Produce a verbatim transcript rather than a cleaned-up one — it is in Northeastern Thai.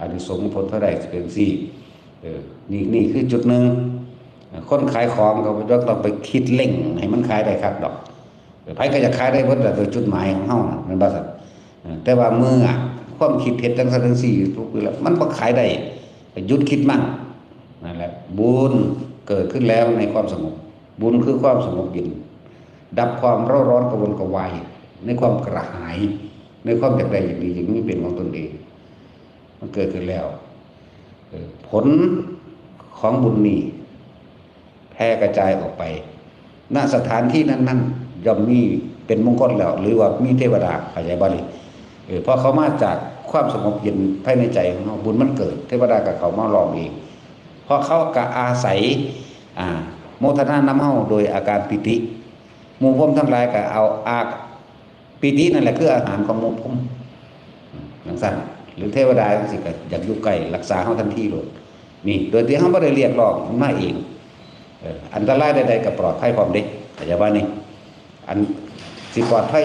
อานิสงส์ผลเท่าใดสิเป็นจั่งซี้ เออ นี่ นี่คือจุดหนึ่ง คนขายของก็บ่ต้องไปคิดเร่งให้มันขายได้คักดอก เออ ไผก็อยากขายได้เบิดแหละ โดยจุดหมายของเฮาน่ะ แม่นบ่ซั่น เออ แต่ว่าเมื่อความคิดเฮ็ดจั่งซั่นจั่งซี้ทุกปีแล้ว มันบ่ขายได้ ก็หยุดคิดมัน นั่นแหละ บุญเกิดขึ้นแล้วในความสงบ บุญคือความสงบเย็น ดับความเร่าร้อนกระวนกระวาย ในความกระหาย ในความอยากได้อยากดีอยากมีเป็นของตนเอง มันเกิดขึ้นแล้ว เออ ผลของบุญนี้แผ่กระจายออกไป ณ สถานที่นั้นๆ ย่อมมีเป็นมงคลแล้ว หรือว่ามีเทวดา เข้าใจบ่นี่ เออ พอเขามาจากความสงบเย็นภายในใจของเรา บุญมันเกิด เทวดาก็เข้ามาล้อมเอง เพราะเขาก็อาศัย อ่า โมทนานำเฮาโดยอาการปีติ หมู่พรหมทั้งหลายก็เอาอา ปีตินั่นแหละคืออาหารของหมู่พรหม จั่งซั่น หรือเทวดาจั่งซี้ก็อยากอยู่ใกล้รักษาเฮาทันทีโลด นี่ โดยที่เฮาบ่ได้เรียกร้อง มันมาเอง เออ อันตรายใดๆก็ปลอดภัยพร้อมเด้ เข้าใจบ่นี่ อันสิปลอดภัย